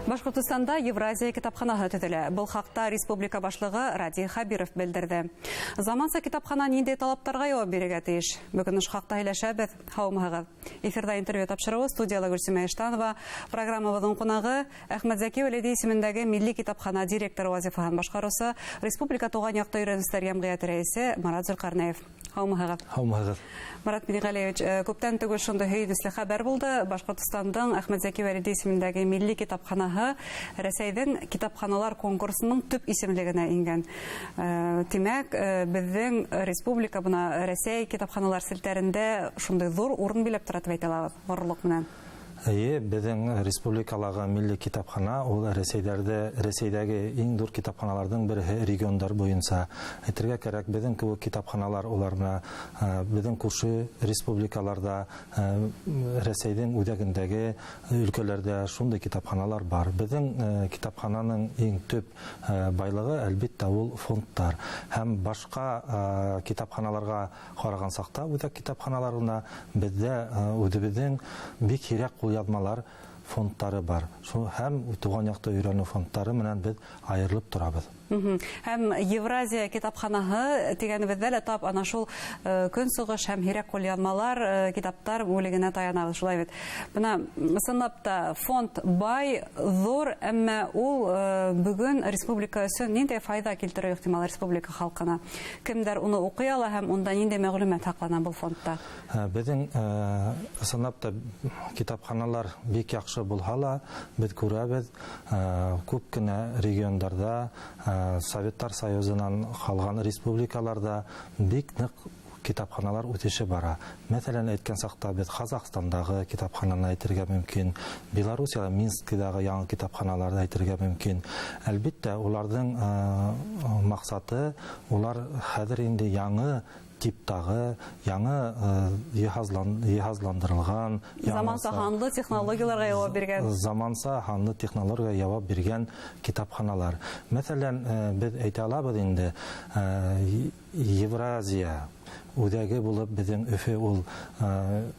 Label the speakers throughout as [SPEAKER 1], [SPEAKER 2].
[SPEAKER 1] Башҡортостанда Евразия китапханаһы төҙөлә. Был хаҡта республика башлығы Радий Хәбиров белдерҙе. Заманса китапхана ниндәй талаптарға яуап бирергә тейеш? Бөгөн ошо хаҡта һөйләшәбеҙ. Һаумыһығыҙ. Эфирҙа интервью тапшырыуы, студияла Гөлсимә Иштанова. Программабыҙҙың ҡунағы Әхмәтзәки Вәлиди исемендәге Милли китапхана директоры вазифаһын башҡарыусы, Республика тыуған яҡты өйрәнеүселәр йәмғиәте рәйесе Марат Зөлҡәрнәев. Һаумыһығыҙ.
[SPEAKER 2] Һаумыһығыҙ.
[SPEAKER 1] Марат Минеғәлиевич, күптән түгел шундай һөйөнөслө хәбәр булды. Башҡортостандың Әхмәтзәки Вәлиди исемендәге Милли китапханаһы Рәсәйҙең китапханалар конкурсының төп исемлегенә ингән. Тимәк, беҙҙең республика бына Рәсәй китапханалар селтәрендә шундай ҙур урын биләп тора тип әйтә алабыҙ ғорурлыҡ менән.
[SPEAKER 2] Эйе, беҙҙең республикалағы милли китапхана ул Рәсәйҙәге иң ҙур китапханаларҙың береһе региондар буйынса. Әйтергә кәрәк, беҙҙең кеүек китапханалар улар менә беҙҙең күрше республикаларҙа, Рәсәйҙең үҙәгендәге өлкәләрҙә шундай китапханалар бар. Беҙҙең китапхананың иң төп байлығы, әлбиттә, ул фондтар. Һәм башҡа китапханаларға ҡараған саҡта, үҙәк китапханаларына беҙҙә үҙебеҙҙең бик һирәк ҡулъяҙмалар фондтары бар. Шул һәм тыуған яҡты өйрәнеү фондтары менән беҙ айырылып торабыҙ.
[SPEAKER 1] Һәм Евразия китапханаһы тигәнебеҙҙә лә тап ана шул көнсығыш һәм һирәк ҡулъяҙмалар, китаптар бүлегенә таянабыҙ, шулай бит. Бына ысынлап та фонд бай, ҙур, әммә ул бөгөн республика өсөн ниндәй файҙа килтереү ихтимал республика халҡына? Кемдәр уны уҡый ала һәм унда ниндәй мәғлүмәт һаҡлана был фондта?
[SPEAKER 2] Беҙҙең ысынлап та китапханалар бик яҡшы булһа ла, беҙ күрәбеҙ, күп кенә региондарҙа, Советтар Союзынан ҡалған республикаларҙа бик ныҡ китапханалар үҫеше бара. Мәҫәлән, әйткән саҡта беҙ Ҡаҙағстандағы китапхананы әйтергә мөмкин, Белоруссияла Минскиҙағы яңы китапханаларҙы әйтергә мөмкин. Әлбиттә, уларҙың маҡсаты, улар хәҙер инде яңы типтағы, яңы йыһазландырылған,
[SPEAKER 1] Заманса һанлы технологияларға яуап биргән.
[SPEAKER 2] Заманса һанлы технологияға яуап биргән китапханалар. Мәҫәлән, беҙ әйтә алабыҙ инде, Евразия үҙәге булып беҙҙең Өфө ул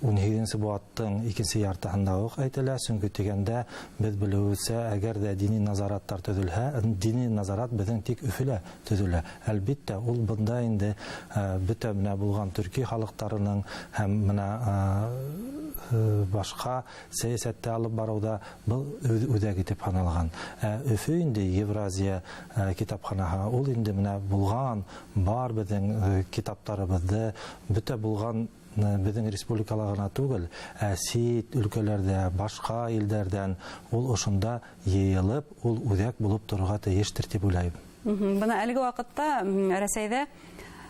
[SPEAKER 2] ун һигеҙенсе быуаттың икенсе яртыһында уҡ әйтелә, сөнки тигәндә беҙ белеүебеҙсә, әгәр ҙә дини назараттар төҙөлһә, дини назарат беҙҙең тик Өфөлә төҙөлә. Әлбиттә, ул бында инде бөтә менә булған төрки халыҡтарының һәм менә башҡа сәйәсәтте алып барыуҙа был үҙәк итеп һаналған. Өфө инде Евразия китапханаһы, ул инде менә булған бар беҙҙең китаптарыбыҙҙы, бөтә булған беҙҙең республикала ғына түгел, ә сит өлкәләрҙә, башҡа илдәрҙән ул ошонда йыйылып, ул үҙәк булып торорға тейештер тип уйлайым.
[SPEAKER 1] Бына әлеге ваҡытта Рәсәйҙә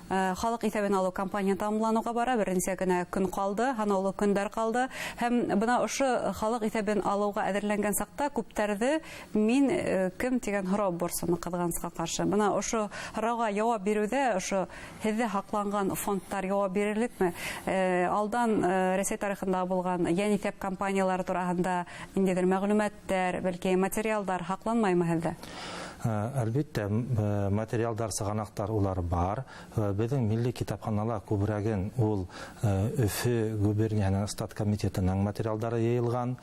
[SPEAKER 1] халыҡ иҫәбен алыу кампания тамамланыуға бара, бер нисә генә көн ҡалды, һанаулы көндәр ҡалды. Һәм бына ошо халыҡ иҫәбен алыуға әҙерләнгән саҡта күптәрҙе мин кем тигән һорау борсоно ҡыҙғанысҡа ҡаршы. Бына ошо һорауға яуап биреүҙә ошо һеҙҙә һаҡланған фондтар яуап бирерлекме? Алдан Рәсәй тарихында булған йәниҫәп кампаниялары тураһында ниндәйҙер мәғлүмәттәр, бәлки материалдар һаҡланмаймы һеҙҙә?
[SPEAKER 2] Әлбиттә, материалдар, сығанаҡтар улар бар. Беҙҙең милли китапханала күберәген ул Өфө губернияһының стат комитетының материалдары йыйылған.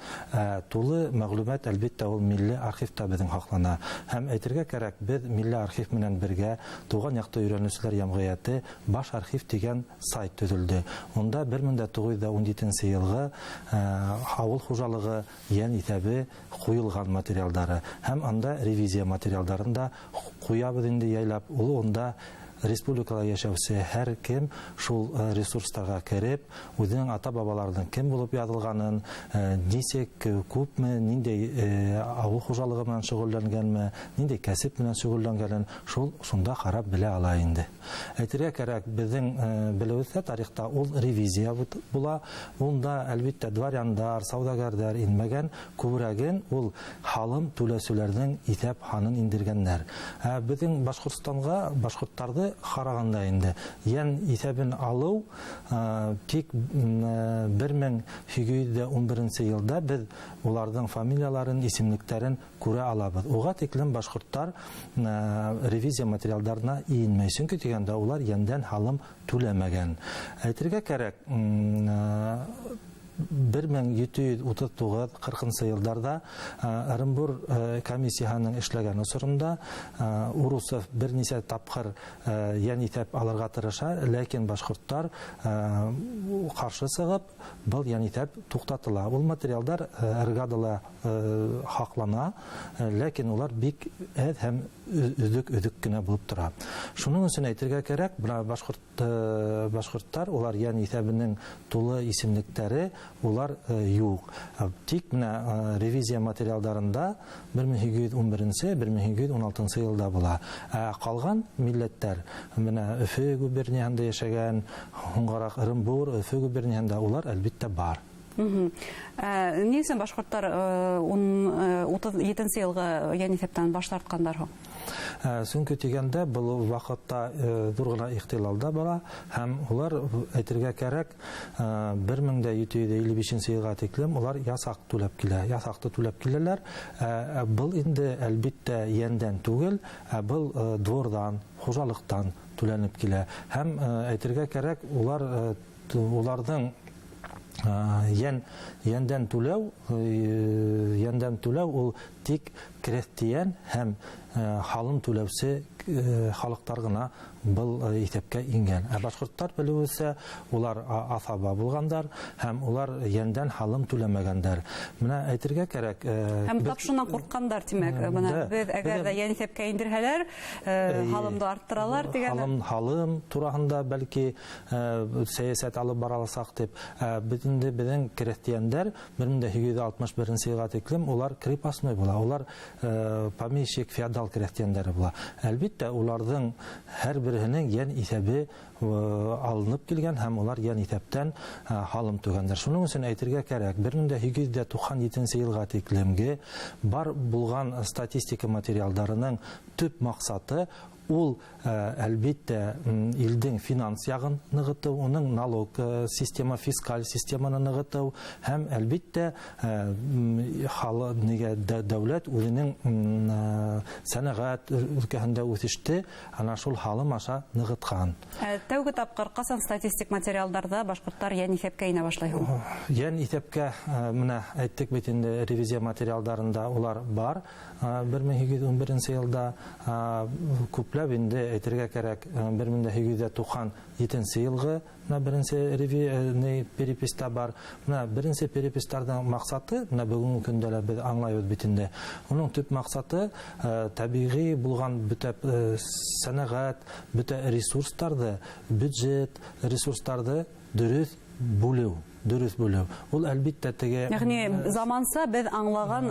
[SPEAKER 2] Тулы мәғлүмәт, әлбиттә, ул милли архивта беҙҙең һаҡлана. Һәм әйтергә кәрәк, беҙ милли архив менән бергә тыуған яҡты өйрәнеүселәр йәмғиәте баш архив тигән сайт төҙөлдө. Унда бер мең дә туғыҙ йөҙ ун етенсе йылғы ауыл хужалығы йән иҫәбе ҡуйылған материалдары һәм анда ревизия материалдарын да ҡуябыҙ инде яйлап. Ул унда республикала йәшәүсе һәр кем шул ресурстарға кереп, үҙенең ата-бабаларының кем булып яҙылғанын, нисек, күпме, ниндәй ауыл хужалығы менән шөғөлләнгәнме, ниндәй кәсеп менән шөғөлләнгәнен шул шунда ҡарап белә ала инде. Әйтергә кәрәк, беҙҙең белеүебеҙсә, тарихта ул ревизия була. Унда, әлбиттә, дворяндар, сауҙагәрҙәр инмәгән, күберәген ул һалым түләүселәрҙең иҫәп һанын индергәндәр. Беҙҙең Башҡортостанға башҡорттарҙы ҡарағанда инде йән иҫәбен алыу тик бер мең һигеҙ йөҙ ун беренсе йылда беҙ уларҙың фамилияларын, исемлектәрен күрә алабыҙ. Уға тиклем башҡорттар ревизия материалдарына инмәй, сөнки тигәндә улар йәндән һалым түләмәгән. Әйтергә кәрәк, 1739-40 йылдарҙа Ырымбур комиссияһының эшләгән осоронда Урусов бер нисә тапҡыр йән иҫәп алырға тырыша, ләкин башҡорттар ҡаршы сығып, был йән иҫәп туҡтатыла. Ул материалдар РГАДала һаҡлана, ләкин улар бик әҙ һәм өҙөк-өҙөк кенә булып тора. Шуның өсөн әйтергә кәрәк, бына башҡорттар улар йән иҫәбенең тулы исемлектәре улар юҡ. Тик менә ревизия материалдарында 1811-1816 йылда була. Ә ҡалған милләттәр менә Өфө губернияһында йәшәгән, һуңғараҡ Ырымбур, Өфө губернияһында улар әлбиттә бар.
[SPEAKER 1] Ни өсөн башҡорттар 37 йылғы йән иҫәптән баш тартҡандар һуң?
[SPEAKER 2] Сөнки тигәндә был ваҡытта ҙур ғына ихтилал да бара, һәм улар әйтергә кәрәк, 1755 йылға тиклем улар ясаҡ түләп килә, ясаҡты түләп киләләр. Был инде әлбиттә йәндән түгел, ә был дворҙан, хужалыҡтан түләнеп килә. Һәм әйтергә кәрәк, уларҙың йәндән түләү, йәндән түләү ул тик крәҫтиән һәм һалым түләүсе халыҡтар ғына был иҫәпкә ингән. Ә башҡорттар белеүенсә, улар аҫаба булғандар һәм улар йәндән һалым түләмәгәндәр. Менә әйтергә кәрәк,
[SPEAKER 1] Һәм тап шунан ҡурҡҡандар, тимәк, бына беҙ әгәр ҙә йән иҫәпкә индерһәләр, һалымды арттыралар тигән.
[SPEAKER 2] Һалым тураһында бәлки сәйәсәт алып бара алсаҡ тип. Беҙ инде беҙҙең крәҫтиәндәр 1861 йылға тиклем улар крепостной була. Улар помещик феодал крәҫтиәндәре була. Әлбиттә, уларҙың һәр береһенең йән иҫәбе алынып килгән һәм улар йән иҫәптән һалым түгәндәр. Шуның өсөн әйтергә кәрәк, 1897 йылға тиклемге бар булған статистика материалдарының төп маҡсаты ул, әлбиттә, илдең финанс яғын нығытыу, уның налог система, фискаль системаны нығытыу һәм әлбиттә, дәүләт үҙенең сәнәғәт өлкәһендә үҫеште ана шул һалым аша нығытҡан.
[SPEAKER 1] Тәүге тапҡыр ҡасан статистик материалдарҙа башҡорттар йән иҫәпкә инә башлай һуң?
[SPEAKER 2] Йән иҫәпкә, менә әйттек бит инде, ревизия материалдарында улар бар. 1811 йылда күпләп инде әйтергә кәрәк, 1897 йылғы менә беренсе переписта бар. Менә беренсе перепистарҙың маҡсаты, менә бөгөнгө көндә лә беҙ аңлайбыҙ бит инде. Уның төп маҡсаты, тәбиғи булған бөтә сәнәғәт, бөтә ресурстарҙы, бюджет ресурстарҙы дөрөҫ бүлеү. Дөрөҫ бүлеү. Ул әлбиттә теге,
[SPEAKER 1] Ягъни заманса беҙ аңлаған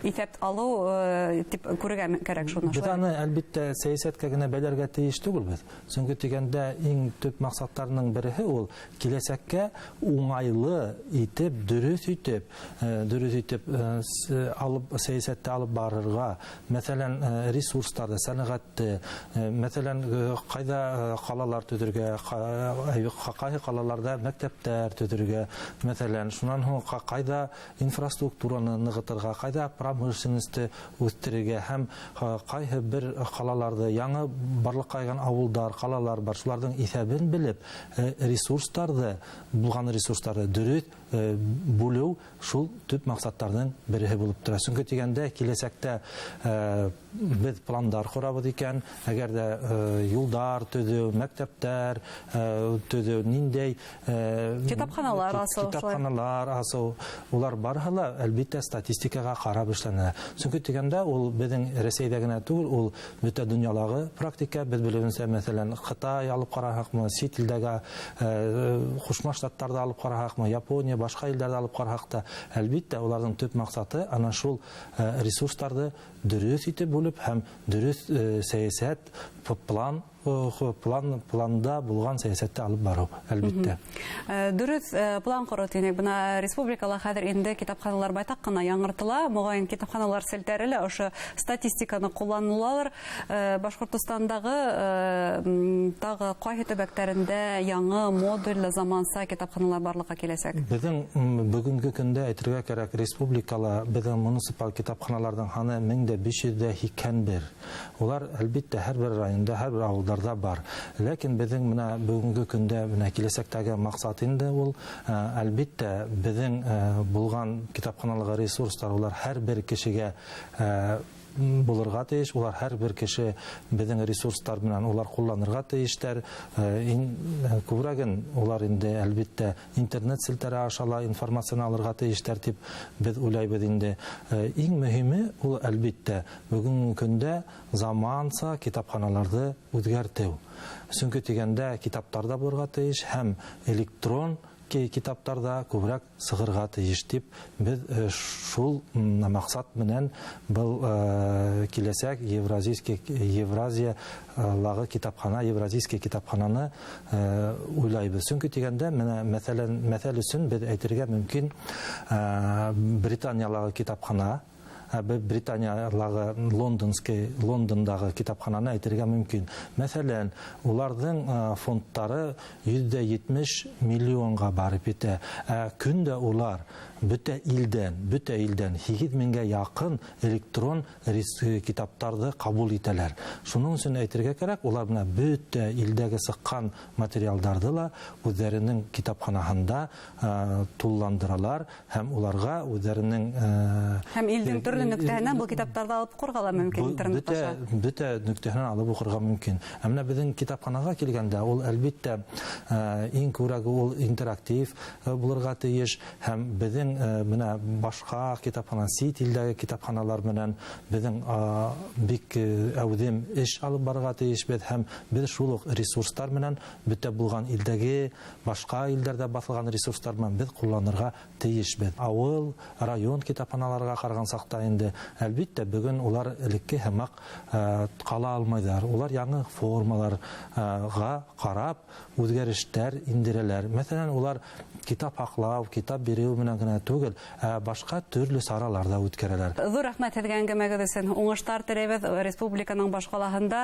[SPEAKER 1] иҫәп алыу тип күрергә кәрәк шуны.
[SPEAKER 2] Беҙ аны әлбиттә сәйәсәткә генә бәйләргә тейеш түгелбеҙ. Сөнки тигәндә иң төп маҡсаттарының береһе ул киләсәккә уңайлы итеп, дөрөҫ итеп, алып сәйәсәтте алып барырға, мәҫәлән, ресурстарҙы, сәнәғәтте, мәҫәлән, ҡайҙа ҡалалар төҙөргә, ҡайһы ҡалаларҙа мәктәптәр төҙөргә, мәҫәлән, шунан һуң ҡайҙа инфраструктураны нығытырға, ҡайҙа промышленносты үҫтерергә һәм ҡайһы бер ҡалаларҙы, яңы барлыҡҡа килгән ауылдар, ҡалалар бар, шуларҙың иҫәбен белеп, ресурстарҙы, булған ресурстарҙы дөрөҫ бүлеү шул төп маҡсаттарҙың береһе булып тора. Сөнки тигәндә киләсәктә беҙ пландар ҡорабыҙ икән, әгәр ҙә юлдар төҙөү, мәктәптәр төҙөү, ниндәй
[SPEAKER 1] китапханалар асыу,
[SPEAKER 2] китапханалар асыу, улар барыһы ла әлбиттә статистикаға ҡарап эшләнә. Сөнки тигәндә ул беҙҙең Рәсәйҙә генә түгел, ул бөтә донъялағы практика. Беҙ белеүенсә, мәҫәлән, Ҡытай алып ҡараһаҡмы, сит илдәге Ҡушма Штаттарҙы алып ҡараһаҡмы, Япония, башҡа илдәрҙе алып ҡараһаҡ та, әлбиттә уларҙың төп маҡсаты ана шул ресурстарҙы дөрөҫ итеп бүлеп һәм дөрөҫ сәйәсәт, планда булған сәйәсәтте алып барыу, әлбиттә.
[SPEAKER 1] Дөрөҫ план ҡороу тинек. Бына республикала хәҙер инде китапханалар байтаҡ ҡына яңыртыла. Моғайын, китапханалар селтәре лә ошо статистиканы ҡулланылалыр. Башҡортостандағы тағы ҡайһы төбәктәрендә яңы модулле заманса китапханалар барлыҡҡа киләсәк?
[SPEAKER 2] Беҙҙең бөгөнгө көндә әйтергә кәрәк, республикала беҙҙең муниципаль китапханаларҙың һаны мең дә биш йөҙ ҙә һикһән бер. Улар әлбиттә һәр бер районда, һәр бер ауылда Материалдар ҙа бар. Ләкин беҙҙең менә бөгөнгө көндә менә киләсәктәге маҡсат инде ул, әлбиттә, беҙҙең булған китапханалағы ресурстар улар һәр бер кешегә булырға тейеш, улар һәр бер кеше беҙҙең ресурстар менән улар ҡулланырға тейештәр. Күберәген улар инде әлбиттә интернет селтәре аша ла информацияны алырға тейештәр тип беҙ уйлайбыҙ инде. Иң мөһиме ул әлбиттә бөгөнгө көндә заманса китапханаларҙы үҙгәртеү. Сөнки тигәндә китаптар да булырға тейеш һәм электрон китаптарда күберәк сығырға тейеш тип беҙ шул маҡсат менән был киләсәк Евразиялағы китапхана, Евразийский китапхананы уйлайбыҙ. Сөнки тигәндә, менә мәҫәлән, мәҫәл өсөн беҙ әйтергә мөмкин, Британиялағы китапхана, Британиялағы Лондондағы китапхананы әйтергә мөмкин. Мәҫәлән, уларҙың фондтары 170 миллионға барып етә. Көн дә улар бөтә илдән һигеҙ меңгә яҡын электрон китаптарҙы ҡабул итәләр. Шуның өсөн әйтергә кәрәк, улар менә бөтә илдәге сыҡҡан материалдарҙы ла үҙҙәренең китапханаһында тулландыралар һәм уларға үҙҙәренең,
[SPEAKER 1] Һәм илдең төрлө нөктәһенән был китаптарҙы алып уҡырға ла мөмкин интернет аша.
[SPEAKER 2] Бөтә нөктәһенән алып уҡырға мөмкин. Ә менә беҙҙең китапханаға килгәндә, ул әлбиттә, иң күберәге ул интерактив булырға тейеш һәм беҙҙең менә башҡа китапхана, сит илдәге китапханалар менән беҙҙең бик әүҙем эш алып барырға тейешбеҙ һәм беҙ шул уҡ ресурстар менән бөтә булған илдәге, башҡа илдәрҙә баҫылған ресурстар менән беҙ ҡулланырға тейешбеҙ. Ауыл, район китапханаларға ҡараған саҡта инде әлбиттә бөгөн улар элекке һымаҡ ҡала алмайҙар. Улар яңы формаларға ҡарап үҙгәрештәр индерәләр. Мәҫәлән, улар китап һаҡлау, китап биреү менән генә түгел, ә башҡа төрлө саралар ҙа үткәрәләр.
[SPEAKER 1] Ҙур рәхмәт һеҙгә әңгәмәгеҙ өсөн. Уңыштар теләйбеҙ. Республиканың баш ҡалаһында,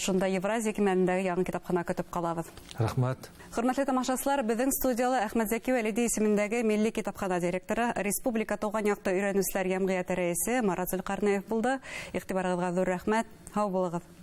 [SPEAKER 1] шунда Евразия кимәлендәге яңы китапхана көтөп ҡалабыҙ.
[SPEAKER 2] Рәхмәт.
[SPEAKER 1] Хөрмәтле тамашасылар, беҙҙең студияла Әхмәт Зәки Вәлиди исемендәге Милли китапхана директоры, Республика тыуған яҡты өйрәнеүселәр йәмғиәте рәйесе Марат Зөлҡәрнәев булды. Иғтибарығыҙға ҙур рәхмәт. Һау булығыҙ.